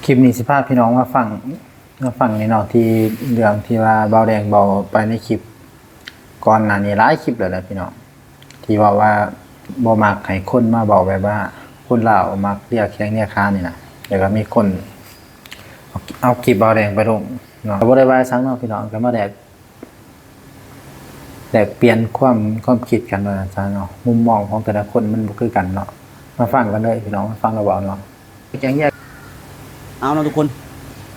ຄລິບນີ້ຊິພາພີ່ນ້ອງມາຟັງ ມາຟັງນີ້ເນາະ ທີ່ເລື່ອງທີ່ວ່າບ່າວແດງເວົ້າໄປໃນຄລິບກ່ອນໜ້ານີ້ ຫຼາຍຄລິບແລ້ວແຫຼະພີ່ນ້ອງ ທີ່ເວົ້າວ່າບໍ່ມັກໃຫ້ຄົນມາເວົ້າແບບວ່າຄົນລາວມັກເລຍແຂ້ງເລຍຂານີ້ນະ ແລ້ວກໍມີຄົນເອົາຄລິບບ່າວແດງໄປລົງເນາະ ກໍບໍ່ໄດ້ວ່າຫຍັງເນາະພີ່ນ້ອງ ກໍມາແລກ ແລກປ່ຽນຄວາມ ຄວາມຄິດກັນວ່າຊັ້ນເນາະ ມຸມມອງຂອງແຕ່ລະຄົນມັນບໍ່ຄືກັນເນາະ ມາຟັງກັນເລີຍພີ່ນ້ອງ ມາຟັງລາວເວົ້າເນາະ ແບ່ງແຍກ. ເອົາເນາະທຸກຄົນ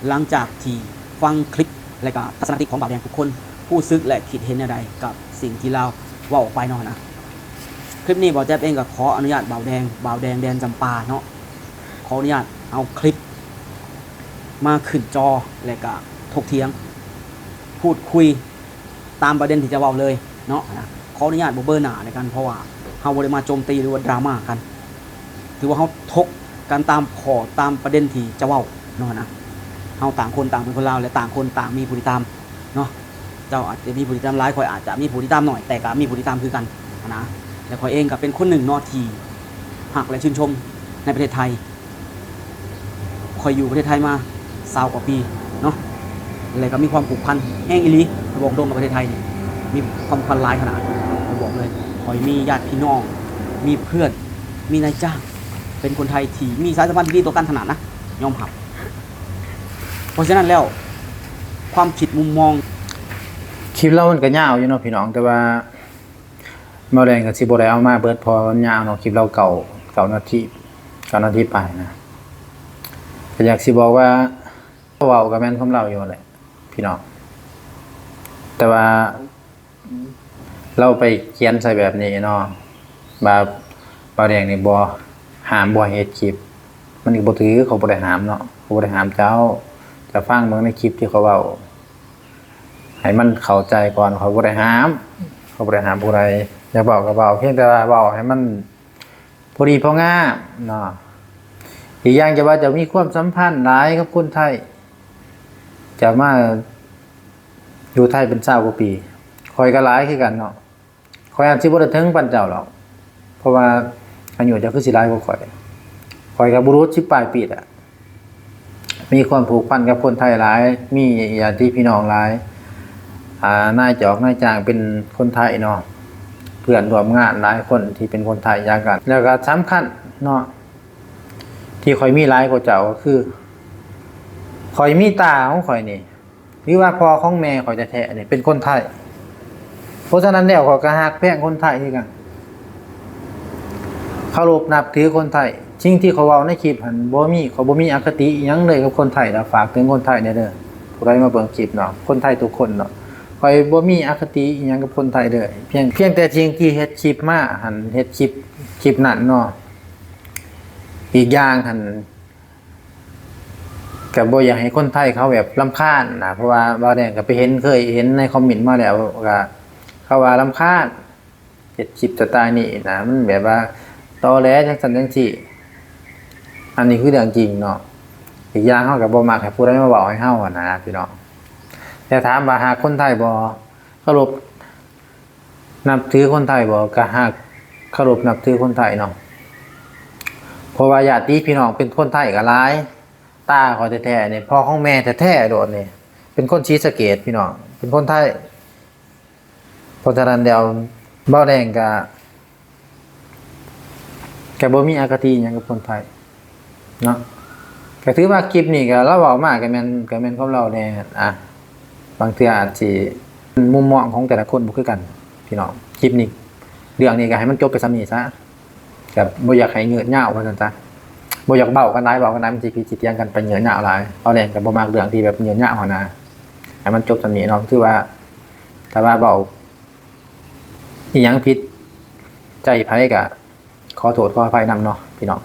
ຫຼັງຈາກທີ່ຟັງຄລິບ ແລະກະທັດສະນະຄະຕິຂອງບ່າວແດງທຸກຄົນ ຮູ້ສຶກ ແລະຄິດເຫັນແນວໃດກັບສິ່ງທີ່ລາວເວົ້າອອກໄປເນາະນະ ຄລິບນີ້ບ່າວແຈັບເອງກໍຂໍອະນຸຍາດບ່າວແດງ ບ່າວແດງແດນຈຳປາເນາະ ຂໍອະນຸຍາດເອົາຄລິບມາຂຶ້ນຈໍ ແລະກະຖົກຖຽງ ພູດຄຸຍ ຕາມປະເດັນທີ່ຈະເວົ້າເລີຍເນາະ ຂໍອະນຸຍາດບໍ່ເບີໜ້າໃນກັນ ເພາະວ່າເຮົາບໍ່ໄດ້ມາໂຈມຕີ ຫຼືວ່າດຣາມາກັນ ຖືວ່າເຮົາຖົກກັນຕາມຂໍ້ ຕາມປະເດັນທີ່ຈະເວົ້າເນາະນະ ເຮົາຕ່າງຄົນຕ່າງເປັນຄົນລາວ ແລະຕ່າງຄົນຕ່າງມີຜູ້ຕິດຕາມເນາະ ເຈົ້າອາດຈະມີຜູ້ຕິດຕາມຫຼາຍ ຂ້ອຍອາດຈະມີຜູ້ຕິດຕາມໜ້ອຍ ແຕ່ກໍມີຜູ້ຕິດຕາມຄືກັນນະ ແລະຂ້ອຍເອງກໍເປັນຄົນໜຶ່ງເນາະທີ່ຮັກ ແລະຊື່ນຊົມໃນປະເທດໄທ ຂ້ອຍຢູ່ປະເທດໄທມາຊາວກວ່າປີເນາະ ແລ້ວກໍມີຄວາມຜູກພັນແຮງອີ່ຫຼີ ບອກຕົງກັບປະເທດໄທນີ້ ມີຄວາມຜູກພັນຫຼາຍຂະໜາດ ຂ້ອຍບອກເລີຍ ຂ້ອຍມີຍາດພີ່ນ້ອງ ມີເພື່ອນ ມີນາຍຈ້າງ ເປັນຄົນໄທທີ່ມີສາຍສຳພັນທີ່ດີຕໍ່ກັນຂະໜາດນະ ຍອມຮັບ. ເພາະສະນັ້ນແລ້ວ ຄວາມຄິດມຸມມອງ ຄລິບລາວມັນກໍຍາວຢູ່ເນາະພີ່ນ້ອງ ແຕ່ວ່າບ່າວແດງກໍຊິບໍ່ໄດ້ເອົາມາເບິດ ເພາະວ່າມັນຍາວເນາະ ຄລິບລາວເກົ້າ ເກົ້ານາທີ ເກົ້ານາທີປາຍນະ ກໍຢາກຊິບອກວ່າ ເວົ້າກໍແມ່ນຄວາມລາວຢູ່ຫັ້ນແຫຼະພີ່ນ້ອງ ແຕ່ວ່າລາວໄປຂຽນໃສ່ແບບນີ້ເນາະ ວ່າບ່າວແດງນີ້ບໍ່ ຫ້າມບໍ່ໃຫ້ເຮັດຄລິບ ມັນກໍບໍ່ຖືກ ເຂົາບໍ່ໄດ້ຫ້າມເນາະ ເຂົາບໍ່ໄດ້ຫ້າມເຈົ້າ ເຈົ້າຟັງເບິ່ງໃນຄລິບທີ່ເຂົາເວົ້າ ໃຫ້ມັນເຂົ້າໃຈກ່ອນ ເຂົາບໍ່ໄດ້ຫ້າມ ເຂົາບໍ່ໄດ້ຫ້າມຜູ້ໃດ ຢາກເວົ້າກໍເວົ້າ ພຽງແຕ່ວ່າເວົ້າໃຫ້ມັນ ພໍດີພໍງາມເນາະ ອີກຢ່າງຈະວ່າເຈົ້າມີຄວາມສຳພັນຫຼາຍກັບຄົນໄທ ເຈົ້າມາຢູ່ໄທເປັນຊາວກວ່າປີ ຂ້ອຍກໍຫຼາຍຄືກັນເນາະ ຂ້ອຍອາດຊິບໍ່ໄດ້ເຖິງປານເຈົ້າດອກ ເພາະວ່າອາຍຸເຈົ້າຄືຊິຫຼາຍກວ່າຂ້ອຍ ຂ້ອຍກໍບໍ່ຫຼຸດສິບປາຍປີແຫຼະ ມີຄວາມຜູກພັນກັບຄົນໄທຫຼາຍ ມີຍາດຕິພີ່ນ້ອງຫຼາຍ ອ່າ ນາຍຈອກນາຍຈ້າງເປັນຄົນໄທເນາະ ເພື່ອນຮ່ວມງານຫຼາຍຄົນທີ່ເປັນຄົນໄທຄືກັນ ແລ້ວກໍສຳຄັນເນາະ ທີ່ຂ້ອຍມີຫຼາຍກວ່າເຈົ້າກໍຄື ຂ້ອຍມີຕາຂອງຂ້ອຍນີ້ ຫຼືວ່າພໍ່ຂອງແມ່ຂ້ອຍແທ້ໆນີ້ເປັນຄົນໄທ ເພາະສະນັ້ນແລ້ວ ຂ້ອຍກໍຮັກແພງຄົນໄທຄືກັນ ເຄົາລົບນັບຖືຄົນໄທ ສິ່ງທີ່ຂ້ອຍເວົ້າໃນຄລິບຫັ້ນບໍ່ມີ ຂ້ອຍບໍ່ມີອະຄະຕິອີ່ຫຍັງເລີຍກັບຄົນໄທ ແລ້ວຝາກເຖິງຄົນໄທແດ່ເດີ ຜູ້ໃດມາເບິ່ງຄລິບເນາະ ຄົນໄທທຸກຄົນເນາະ ຂ້ອຍບໍ່ມີອະຄະຕິອີ່ຫຍັງກັບຄົນໄທເລີຍ ພຽງ ພຽງແຕ່ສິ່ງທີ່ເຮັດຄລິບມາຫັ້ນ ເຮັດຄລິບ ຄລິບນັ້ນເນາະ ອີກຢ່າງຫັ້ນ ກໍບໍ່ຢາກໃຫ້ຄົນໄທເຂົາແບບລຳຄານນະ ເພາະວ່າບ່າວແດງກໍໄປເຫັນ ເຄີຍເຫັນໃນຄອມເມັນມາແລ້ວ ກໍເຂົາວ່າລຳຄານ ເຮັດຄລິບສະໄຕນີ້ນະ ມັນແບບວ່າຕໍແຫຼຈັ່ງຊັ້ນຈັ່ງຊີ້ ອັນນີ້ຄືເລື່ອງຈິງເນາະ ອີກຢ່າງເຮົາກໍບໍ່ມັກໃຫ້ຜູ້ໃດມາເວົ້າໃຫ້ເຮົາຫັ້ນນະພີ່ນ້ອງ ແຕ່ຖາມວ່າຮັກຄົນໄທບໍ່ ເຄົາລົບ ນັບຖືຄົນໄທບໍ່ ກໍຮັກເຄົາລົບນັບຖືຄົນໄທເນາະ ເພາະວ່າຍາດຕິພີ່ນ້ອງເປັນຄົນໄທກໍຫຼາຍ ຕາຂ້ອຍແທ້ໆນີ້ ພໍ່ຂອງແມ່ແທ້ໆໂລດນີ້ ເປັນຄົນສີສະເກດພີ່ນ້ອງ ເປັນຄົນໄທ ເພາະສະນັ້ນແລ້ວ ບ່າວແດງກໍ ກໍບໍ່ມີອະຄະຕິຫຍັງກັບຄົນໄທເນາະ ກໍຖືວ່າຄລິບນີ້ກໍລາວເວົ້າມາກໍແມ່ນ ກໍແມ່ນຂອງລາວແດ່ ອ່າ ບາງເທື່ອອາດຊິມຸມມອງຂອງແຕ່ລະຄົນບໍ່ຄືກັນພີ່ນ້ອງ ຄລິບນີ້ ເລື່ອງນີ້ກໍໃຫ້ມັນຈົບໄປສ່ຳນີ້ຊະ ກໍບໍ່ຢາກໃຫ້ຍືດຍາວວ່າຊັ້ນຊະ ບໍ່ຢາກເວົ້າກັນຫຼາຍ ເວົ້າກັນຫຼາຍມັນຊິຜິດຊິຖຽງກັນໄປຍືດຍາວຫຼາຍ ເຮົາແດ່ກໍບໍ່ມັກເລື່ອງທີ່ແບບຍືດຍາວຫັ້ນນະ ໃຫ້ມັນຈົບສ່ຳນີ້ເນາະ ຖືວ່າ ຖ້າວ່າເວົ້າ ອີ່ຫຍັງຜິດໃຈໃຜກະຂໍໂທດຂໍອະໄພນຳເນາະພີ່ນ້ອງ